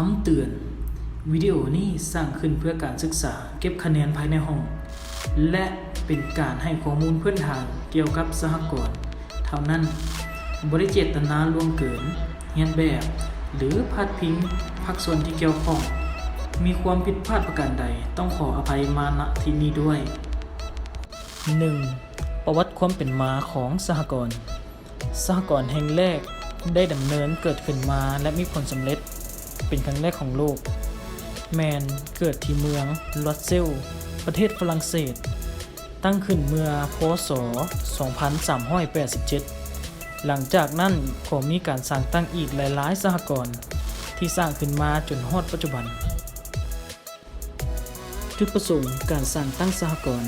ຄຳເຕືອນ, ວິດີໂອນີ້ສ້າງຂຶ້ນເພື່ອການສຶກສາເກັບຄະແນນພາຍໃນຫ້ອງ ແລະ ເປັນການໃຫ້ຂໍ້ມູນພື້ນຖານກ່ຽວກັບສະຫະກອນເທົ່ານັ້ນ, ບໍ່ໄດ້ເຈດຕະນາລ່ວງເກີນ, ຮຽນແບບ ຫຼື ພາດພິງພາກສ່ວນທີ່ກ່ຽວຂ້ອງ. ມີຄວາມຜິດພາດປະການໃດ, ຕ້ອງຂໍອະໄພມາ ນະ ທີ່ນີ້ດ້ວຍ. ໜຶ່ງ. ປະຫວັດຄວາມເປັນມາຂອງສະຫະກອນ. ສະຫະກອນແຫ່ງແລກໄດ້ດຳເນີນເກີດຂຶ້ນມາ ແລະ ມີຜົນສຳເລັດເປັນຄັ້ງແລກຂອງໂລກ ແມ່ນເກີດທີ່ເມືອງລັອດເຊວ ປະເທດຝຣັ່ງເສດ, ຕັ້ງຂຶ້ນເມື່ອ ພ.ສ. ສອງພັນສາມຮ້ອຍແປດສິບເຈັດ. ຫຼັງຈາກນັ້ນກໍມີການສ້າງຕັ້ງອີກຫຼາຍໆສະຫະກອນ ທີ່ສ້າງຂຶ້ນມາຈົນຮອດປັດຈຸບັນ. ຈຸດປະສົງການສ້າງຕັ້ງສະຫະກອນ.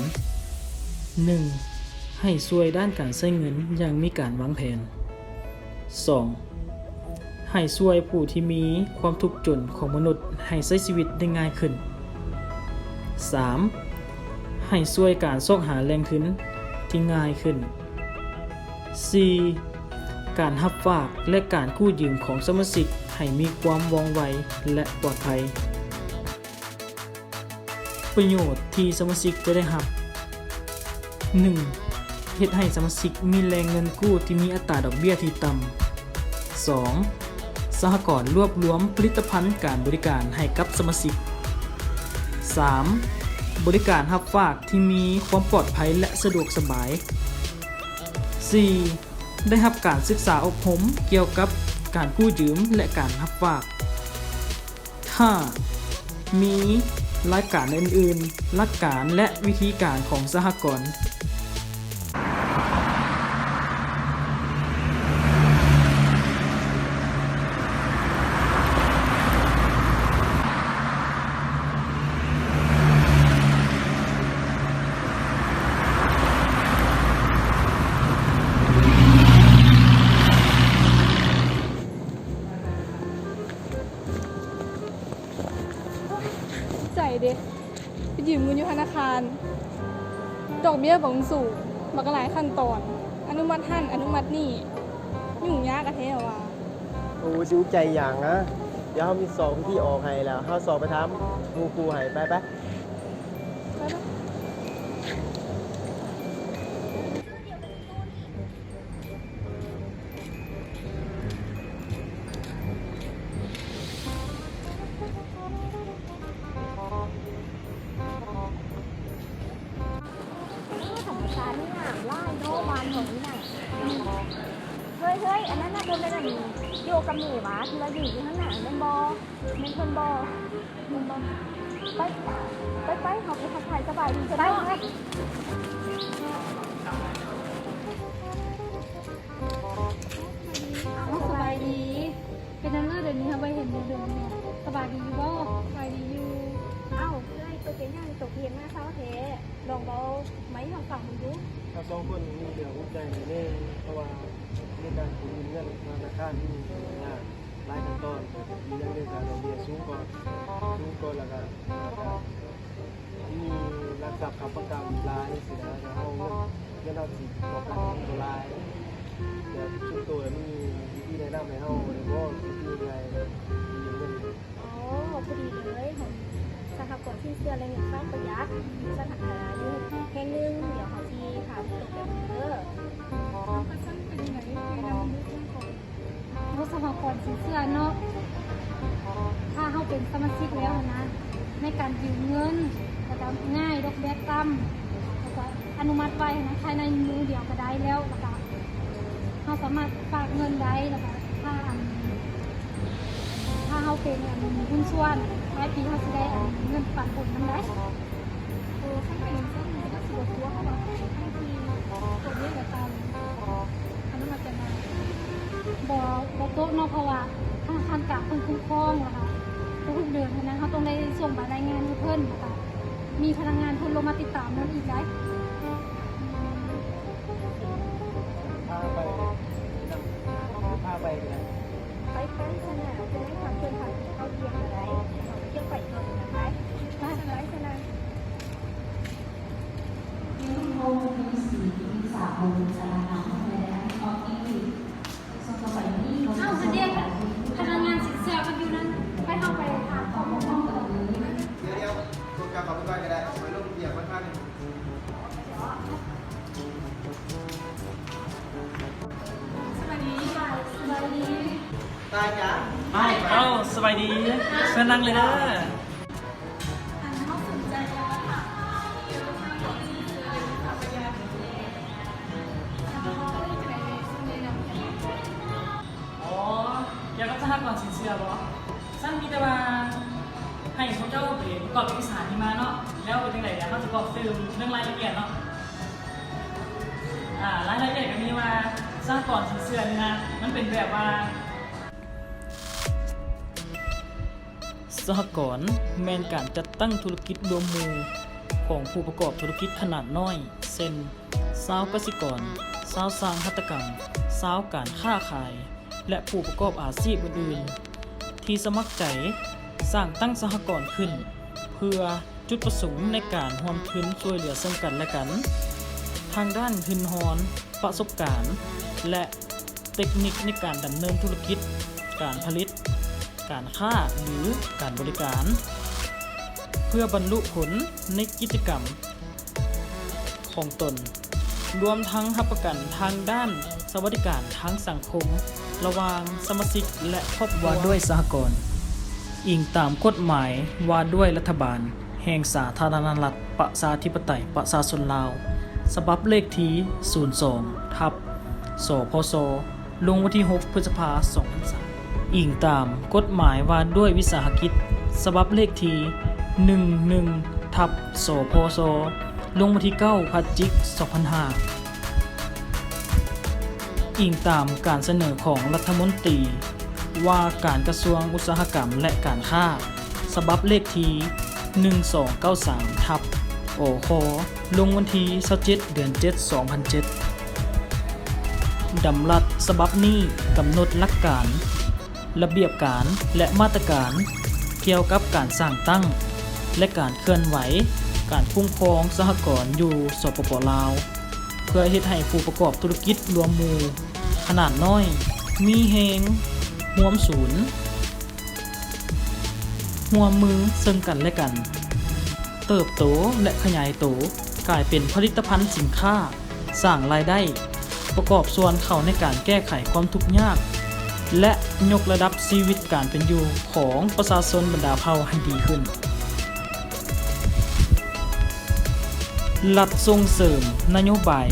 ໜຶ່ງ. ໃຫ້ຊ່ວຍດ້ານການໃຊ້ເງິນຢ່າງມີການວາງແຜນ. ສອງ. ໃຫ້ຊ່ວຍຜູ້ທີ່ມີຄວາມທຸກຈົນຂອງມະນຸດໃຫ້ໃຊ້ຊີວິດໄດ້ງ່າຍຂຶ້ນ. ສາມ. ໃຫ້ຊ່ວຍການຊອກຫາແຫຼ່ງທຶນທີ່ງ່າຍຂຶ້ນ. ສີ່. ການຮັບຝາກ ແລະ ການກູ້ຢືມຂອງສະມາຊິກໃຫ້ມີຄວາມວ່ອງໄວ ແລະ ປອດໄພ. ປະໂຫຍດທີ່ສະມາຊິກຈະໄດ້ຮັບ. ໜຶ່ງ. ເຮັດໃຫ້ສະມາຊິກມີແຫຼ່ງເງິນກູ້ທີ່ມີອັດຕາດອກເບ້ຍທີ່ຕ່ຳ. ສອງ. ສະຫະກອນລວບລວມຜະລິດຕະພັນການບໍລິການໃຫ້ກັບສະມາຊິກ. ສາມ. ບໍລິການຮັບຝາກທີ່ມີຄວາມປອດໄພ ແລະ ສະດວກສະບາຍ. ສີ່. ໄດ້ຮັບການສຶກສາອົບຮົມກ່ຽວກັບການກູ້ຢືມ ແລະ ການຮັບຝາກ. ຫ້າ. ມີລາຍການອື່ນໆ, ຫຼັກການ ແລະ ວິທີການຂອງສະຫະກອນ. ໃຈເດ້ ໄປຢືມເງິນຢູ່ທະນາຄານ ດອກເບ້ຍບັກສູງ ບັກຫຼາຍຂັ້ນຕອນ ອະນຸມັດຫັ້ນ ອະນຸມັດນີ້ ຫຍຸ້ງຍາກກະແທ້ຫວາ. ໂອ້ ດຸໃຈຫຍັງນະ ດຽວເຮົາມີສອບວິທີອອກໃຫ້ແລ້ວ ເຮົາສອບໄປຖາມໝູ່ຄູ່ໃຫ້ ໄປໆ. ທຳມະຊາດນີ້ງາມຫຼາຍເນາະ ບ້ານເຮົານີ້ນະ. ເຮີ້ຍໆ ອັນນັ້ນນະ ບໍ່ແມ່ນອັນໂຍກກັບເມຫວາ ທີ່ວ່າຢືນຢູ່ຂ້າງໜ້າຫັ້ນແມ່ນບໍ່? ແມ່ນເພິ່ນບໍ່? ແມ່ນບໍ່? ໄປ ໄປໆ ເຮົາໄປທັກທາຍສະບາຍດີກັນເນາະ. ໄປ. ເອົ້າ ສະບາຍດີ. ເປັນຫຍັງເລີ ດຽວນີ້ເຮົາບໍ່ເຫັນເດີ ສະບາຍດີຢູ່ບໍ່? ສະບາຍດີຢູ່. ເອົ້າ ເອື້ອຍ ໂຕເປັນຫຍັງ ໂຕຄືເຮັດໜ້າເສົ້າແທ້? ລອງເວົ້າມາໃຫ້ເຮົາຟັງເບິ່ງດູ. ເຮົາສອງຄົນມີເລື່ອງອຸກໃຈໜ້ອຍໜຶ່ງ ເພາະວ່າມີການກູ້ຢືມເງິນທະນາຄານ ມີຫຍຸ້ງຍາກຫຼາຍຂັ້ນຕອນ, ອີກຢ່າງໜຶ່ງກະດອກເບ້ຍສູງກວ່າ ສູງກວ່າ ແລ້ວກະ ມີຫຼັກຊັບຄ້ຳປະກັນຫຼາຍຊີ້ນະ ແລ້ວເຮົາເງິນ ເງິນເຮົາຊິຕ້ອງການກໍຫຼາຍ. ແລ້ວສ່ວນໂຕລະມີວິທີແນະນຳໃຫ້ເຮົາໄດ້ບໍ່? ວິທີໃດ ຢືມເງິນ. ອໍ ພໍດີເລີຍ ສະຫະກອນສິນເຊື່ອ ແລະ ເງິນຝາກປະຢັດ ຢູ່ສະຖານະ ຢູ່ແຫ່ງໜຶ່ງ ດຽວເຮົາຊິພາໂຕໄປເບິ່ງເດີ. ເອົາ ກະຊັ້ນເປັນຈັ່ງໃດ ແນະນຳເບິ່ງເລື່ອງຂອງ ເຮົາສະຫະກອນສິນເຊື່ອເນາະ ຖ້າເຮົາເປັນສະມາຊິກແລ້ວຫັ້ນນະ ໃນການຢືມເງິນ ແລ້ວກະງ່າຍ ດອກເບ້ຍຕ່ຳ ແລ້ວກະອະນຸມັດໄວຫັ້ນນະ ພາຍໃນມື້ດຽວກະໄດ້ແລ້ວ ແລ້ວກະເຮົາສາມາດຝາກເງິນໄດ້ ແລ້ວກະຖ້າອັນ ຖ້າເຮົາເປັນອັນຫຸ້ນສ່ວນ ທ້າຍປີເຮົາຊິໄດ້ອັນເງິນປັນຜົນນຳໄດ້. ໂອ້ ຄັນເປັນຈັ່ງຊັ້ນມັນກະຊິບໍ່ຕົວະເຮົາວ່າ ທັງທີ່ຕົວະເບ້ຍກະຕາມ ອັນນັ້ນອາດຈະໜ້ອຍ ບໍ່ ບໍ່ຕົວະເນາະ ເພາະວ່າທະນາຄານກາງເພິ່ນຄຸ້ມຄອງ ແລ້ວກະທຸກໆເດືອນຫັ້ນນະ ເຮົາຕ້ອງໄດ້ສົ່ງໃບລາຍງານໃຫ້ເພິ່ນ ແລ້ວກະມີພະນັກງານເພິ່ນລົງມາຕິດຕາມນຳອີກໄດ໋. ພາໄປນຳ ພາໄປກະໄດ້. ໄປໄປຊັ້ນນະ ຈະໄດ້ພັກເພິ່ນພັກກິນເຂົ້າທ່ຽງກະໄດ້ ເຮົາໄປທ່ຽວໄປເຂົ້ານຳໄປ ໄປຊັ້ນນະ. ອ້າວ ຫັ້ນເດ ພະນັກງານສິນເຊື່ອເພິ່ນຢູ່ນັ້ນ ໄປ ເຮົາໄປ ເອົາ ສະບາຍດີ ເຊີນນັ່ງເລີຍເດີ. ອໍ ກ່ຽວກັບສະຫະກອນສິນເຊື່ອບໍ? ຊັ້ນມີແຕ່ວ່າໃຫ້ພວກເຈົ້າໄປປະກອບເອກະສານນີ້ມາເນາະ, ແລ້ວເປັນຈັ່ງໃດ ດຽວເຮົາຈະບອກຕື່ມເລື່ອງລາຍລະອຽດເນາະ. ອາ ລາຍລະອຽດກໍມີວ່າ ສະຫະກອນສິນເຊື່ອນີ້ນະ ມັນເປັນແບບວ່າ ສະຫະກອນແມ່ນການຈັດຕັ້ງທຸລະກິດລວມໝູ່ຂອງຜູ້ປະກອບທຸລະກິດຂະໜາດນ້ອຍ ເຊັ່ນ ຊາວກະສິກອນ, ຊາວສ້າງຫັດຖະກຳ, ຊາວການຄ້າຂາຍ ແລະ ຜູ້ປະກອບອາຊີບອື່ນໆ ທີ່ສະໝັກໃຈສ້າງຕັ້ງສະຫະກອນຂຶ້ນ ເພື່ອຈຸດປະສົງໃນການຮ່ວມທຶນຊ່ວຍເຫຼືອເຊິ່ງກັນແລະກັນ ທາງດ້ານທຶນຮອນ, ປະສົບການ ແລະ ເຕັກນິກໃນການດຳເນີນທຸລະກິດ, ການຜະລິດ, ການຄ້າ ຫຼື ການບໍລິການ ເພື່ອບັນລຸຜົນໃນກິດຈະກຳຂອງຕົນ, ລວມທັງຮັບປະກັນທາງດ້ານສະຫວັດດີການທາງສັງຄົມລະຫວ່າງສະມາຊິກ ແລະ ຄອບຄົວ. ວ່າດ້ວຍສະຫະກອນ. ອີງຕາມກົດໝາຍວ່າດ້ວຍລັດຖະບານແຫ່ງສາທາລະນະລັດ ປະຊາທິປະໄຕ ປະຊາຊົນລາວ ສະບັບເລກທີສູນສອງ ທັບ ສພສ ລົງວັນທີຫົກ ພຶດສະພາ ສອງພັນສາມ. ອີງຕາມກົດໝາຍວ່າດ້ວຍວິສາຫະກິດ ສະບັບເລກທີໜຶ່ງໜຶ່ງ ທັບ ສພສ ລົງວັນທີເກົ້າ ພະຈິກ ສອງພັນຫ້າ. ອີງຕາມການສະເໜີຂອງລັດຖະມົນຕີວ່າການກະຊວງອຸດສາຫະກຳ ແລະ ການຄ້າ ສະບັບເລກທີໜຶ່ງສອງເກົ້າສາມ ທັບ ອຄ ລົງວັນທີຊາວເຈັດ ເດືອນເຈັດ ສອງພັນເຈັດ. ດຳລັດສະບັບນີ້ກຳນົດຫຼັກການ, ລະບຽບການ ແລະ ມາດຕະການກ່ຽວກັບການສ້າງຕັ້ງ ແລະ ການເຄື່ອນໄຫວການຄຸ້ມຄອງສະຫະກອນຢູ່ ສປປ ລາວ ເພື່ອເຮັດໃຫ້ຜູ້ປະກອບທຸລະກິດລວມໝູ່ຂະໜາດນ້ອຍມີແຮງຮ່ວມສູນ ຮ່ວມມືເຊິ່ງກັນແລະກັນ, ເຕີບໂຕ ແລະ ຂະຫຍາຍໂຕກາຍເປັນຜະລິດຕະພັນສິນຄ້າ, ສ້າງລາຍໄດ້, ປະກອບສ່ວນເຂົ້າໃນການແກ້ໄຂຄວາມທຸກຍາກ ແລະ ຍົກລະດັບຊີວິດການເປັນຢູ່ຂອງປະຊາຊົນບັນດາເຜົ່າໃຫ້ດີຂຶ້ນ. ລັດສົ່ງເສີມນະໂຍບາຍ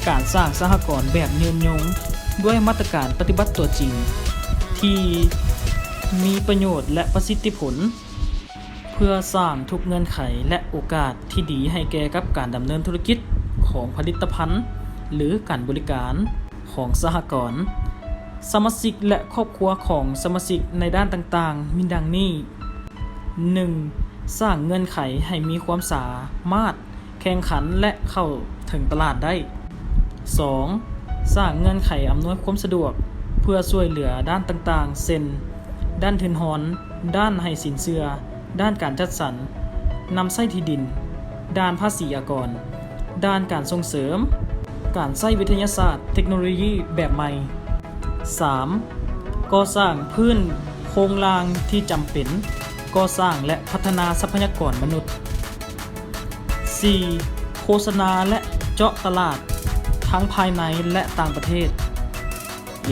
ການສ້າງສະຫະກອນແບບຍືນຍົງ ດ້ວຍມາດຕະການປະຕິບັດຕົວຈິງທີ່ມີປະໂຫຍດ ແລະ ປະສິດທິຜົນ ເພື່ອສ້າງທຸກເງື່ອນໄຂ ແລະ ໂອກາດທີ່ດີໃຫ້ແກ່ກັບການດຳເນີນທຸລະກິດຂອງຜະລິດຕະພັນ ຫຼື ການບໍລິການຂອງສະຫະກອນ. ສະມາຊິກ ແລະ ຄອບຄົວຂອງສະມາຊິກໃນດ້ານຕ່າງໆ ມີດັ່ງນີ້. ໜຶ່ງ, ສ້າງເງື່ອນໄຂໃຫ້ມີຄວາມສາມາດແຂ່ງຂັນ ແລະ ເຂົ້າເຖິງຕະຫຼາດໄດ້. ສອງ, ສ້າງເງື່ອນໄຂອຳນວຍຄວາມສະດວກເພື່ອຊ່ວຍເຫຼືອດ້ານຕ່າງໆ ເຊັ່ນ ດ້ານທຶນຮອນ, ດ້ານໃຫ້ສິນເຊື່ອ, ດ້ານການຈັດສັນ, ນຳໃຊ້ທີ່ດິນ, ດ້ານພາສີອາກອນ, ດ້ານການສົ່ງເສີມການໃຊ້ວິທະຍາສາດເຕັກໂນໂລຢີແບບໃໝ່. ສາມ, ກໍ່ສ້າງພື້ນໂຄງລ່າງທີ່ຈຳເປັນ, ກໍ່ສ້າງ ແລະ ພັດທະນາຊັບພະຍາກອນມະນຸດ. ສີ່, ໂຄສະນາ ແລະ ເຈາະຕະຫຼາດທັງພາຍໃນ ແລະ ຕ່າງປະເທດ.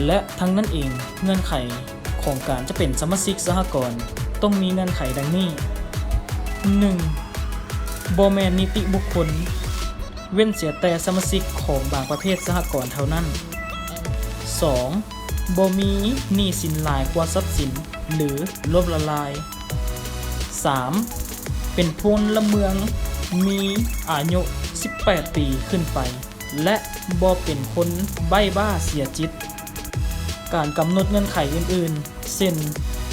ແລະ ທັງນັ້ນເອງ, ເງື່ອນໄຂຂອງການຈະເປັນສະມາຊິກສະຫະກອນຕ້ອງມີເງື່ອນໄຂດັ່ງນີ້. ໜຶ່ງ, ບໍ່ແມ່ນນິຕິບຸກຄົນ, ເວັ້ນເສຍແຕ່ສະມາຊິກຂອງບາງປະເພດສະຫະກອນເທົ່ານັ້ນ. ສອງ, ບໍ່ມີໜີ້ສິນຫຼາຍກວ່າຊັບສິນ ຫຼື ລົ້ມລະລາຍ. ສາມ, ເປັນພົນລະເມືອງມີອາຍຸສິບແປດປີຂຶ້ນໄປ ແລະ ບໍ່ເປັນຄົນໃບ້ບ້າເສຍຈິດ. ການກຳນົດເງື່ອນໄຂອື່ນໆ ເຊັ່ນ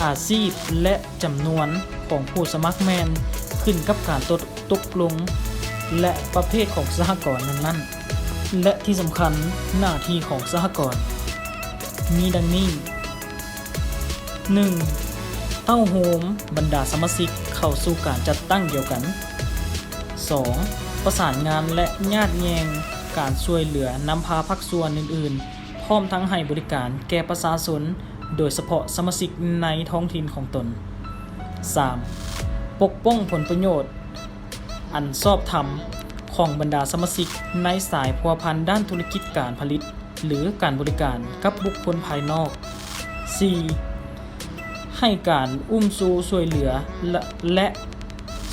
ອາຊີບ ແລະ ຈຳນວນຂອງຜູ້ສະໝັກແມ່ນຂຶ້ນກັບການຕົກ ຕົກລົງ ແລະ ປະເພດຂອງສະຫະກອນນັ້ນໆ ແລະ ທີ່ສຳຄັນ, ໜ້າທີ່ຂອງສະຫະກອນມີດັ່ງນີ້. ໜຶ່ງ, ເຕົ້າໂຮມບັນດາສະມາຊິກເຂົ້າສູ່ການຈັດຕັ້ງດຽວກັນ. ສອງ, ປະສານງານ ແລະ ຍາດແຍ່ງການຊ່ວຍເຫຼືອນຳພາພາກສ່ວນອື່ນໆ ພ້ອມທັງໃຫ້ບໍລິການແກ່ປະຊາຊົນ, ໂດຍສະເພາະສະມາຊິກໃນທ້ອງຖິ່ນຂອງຕົນ. ສາມ, ປົກປ້ອງຜົນປະໂຫຍດອັນຊອບທຳຂອງບັນດາສະມາຊິກໃນສາຍພົວພັນດ້ານທຸລະກິດການຜະລິດ ຫຼື ການບໍລິການກັບບຸກຄົນພາຍນອກ. ສີ່, ໃຫ້ການອຸ້ມຊູຊ່ວຍເຫຼືອ ແລະ ແລະ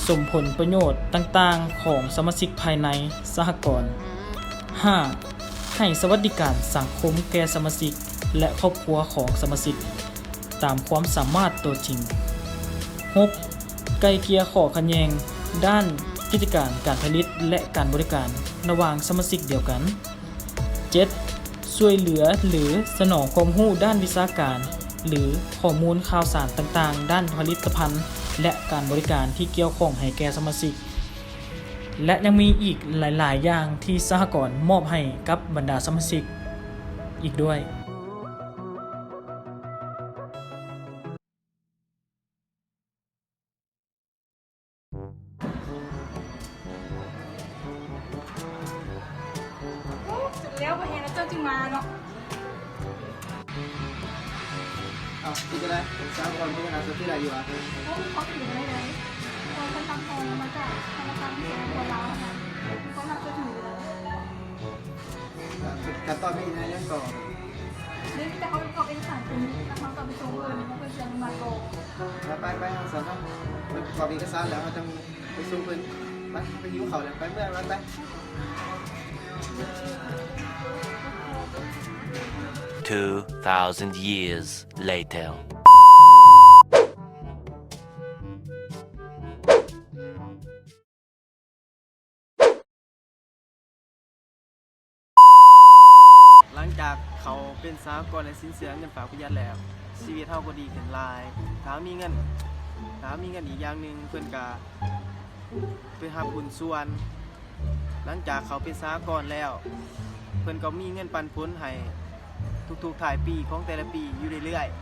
ສົມຜົນປະໂຫຍດຕ່າງໆຂອງສະມາຊິກພາຍໃນສະຫະກອນ. ຫ້າ ໃຫ້ສະຫວັດດີການສັງຄົມແກ່ສະມາຊິກ ແລະ ຄອບຄົວຂອງສະມາຊິກຕາມຄວາມສາມາດຕົວຈິງ. ຫົກ ໄກ່ເກ່ຍຂໍ້ຂັດແຍ່ງດ້ານກິດຈະການການຜະລິດ ແລະ ການບໍລິການລະຫວ່າງສະມາຊິກດຽວກັນ. ເຈັດ ຊ່ວຍເຫຼືອ ຫຼື ສະໜອງຄວາມຮູ້ດ້ານວິຊາການ ຫຼື ຂໍ້ມູນຂ່າວສານຕ່າງໆດ້ານຜະລິດຕະພັນ ແລະ ການບໍລິການທີ່ກ່ຽວຂ້ອງໃຫ້ແກ່ສະມາຊິກ ແລະ ຍັງມີອີກຫຼາຍໆຢ່າງທີ່ສະຫະກອນມອບໃຫ້ກັບບັນດາສະມາຊິກອີກດ້ວຍ. ໂອ້ ຈົນແລ້ວບໍ່ແຮງແລ້ວເຈົ້າຈຶ່ງມາເນາະ. ເອົ້າ ເປັນຈັ່ງໃດ? ເປັນສາວກ່ອນເພິ່ນຫາສະຕິໄດ້ຢູ່ຫວາ? ໂອ້ ເຂົາຖືໄດ້ໃດ ເພາະເພິ່ນຮັບຮອງມາຈາກທະນາຄານແຫ່ງປະເທດລາວຫັ້ນນະ ມີຄວາມໜ້າເຊື່ອຖືຢູ່ແລ້ວ. ຂັ້ນຕອນມີຫຍັງຕໍ່? ເດ ມີແຕ່ເຮົາປະກອບເອກະສານຕົວນີ້ ແລ້ວເຮົາກໍໄປສົ່ງເພິ່ນ ເພິ່ນຊິອະນຸມັດບໍ່. ໄປ ໄປ ໄປ ເຮົາຊັ້ນເນາະ ໄປປະກອບເອກະສານແລ້ວເຮົາຈັ່ງໄປສົ່ງເພິ່ນ. ໄປ ໄປຫິວເຂົ້າແລ້ວ ໄປເມືອ ໄປ ໄປ. Two thousand years later. ຫຼັງຈາກເຂົາເປັນສະຫະກອນ ແລະ ສິນເຊື່ອເງິນຝາກປະຢັດແລ້ວ ຊີວິດເຮົາກໍດີຂຶ້ນຫຼາຍ. ຖ້າມີເງິນ ຖ້າມີເງິນອີກຢ່າງໜຶ່ງ ເພິ່ນກະໄປຮັບຫຸ້ນສ່ວນ. ຫຼັງຈາກເຂົາເປັນສະຫະກອນແລ້ວ ເພິ່ນກໍມີເງິນປັນຜົນໃຫ້ທຸກໆທ້າຍປີຂອງແຕ່ລະປີຢູ່ເລື້ອຍໆ.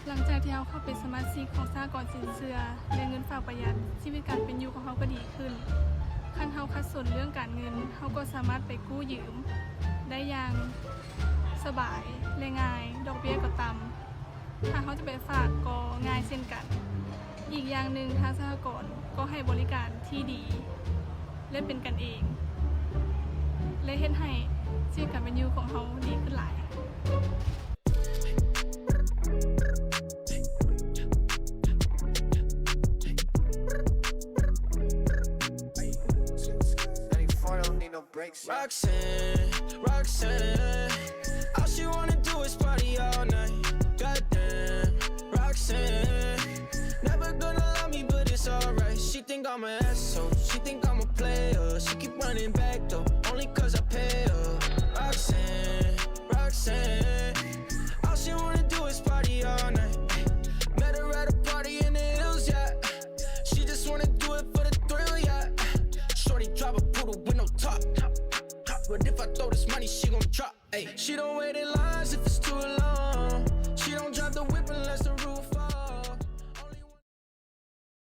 ຫຼັງຈາກທີ່ເຮົາເຂົ້າເປັນສະມາຊິກຂອງສະຫະກອນສິນເຊື່ອ ແລະ ເງິນຝາກປະຢັດ, ຊີວິດການເປັນຢູ່ຂອງເຮົາກໍດີຂຶ້ນ. ຄັນເຮົາຂັດສົນເລື່ອງການເງິນ, ເຮົາກໍສາມາດໄປກູ້ຢືມໄດ້ຢ່າງສະບາຍ ແລະ ງ່າຍ, ດອກເບ້ຍກໍຕ່ຳ. ຖ້າເຮົາຈະໄປຝາກກໍງ່າຍເຊັ່ນກັນ. ອີກຢ່າງໜຶ່ງ, ທາງສະຫະກອນກໍໃຫ້ບໍລິການທີ່ດີ ແລະ ເປັນກັນເອງ ແລະ ເຮັດໃຫ້ຊີວິດການເປັນຢູ່ຂອງເຮົາດີຂຶ້ນຫຼາຍ. Roxanne, Roxanne, all she wanna do is party all night. Goddamn, Roxanne, never gonna love me, but it's alright. She think I'm a asshole, she think I'm a player. She keep running back though, only 'cause I pay her. Roxanne, Roxanne, all she wanna do is party all night. Met her at a party in the hills, yeah. She just wanna do it for the thrill, yeah. Shorty drive a poodle with no top. But if I throw this money, she gon' drop. Ayy, she don't wait in line.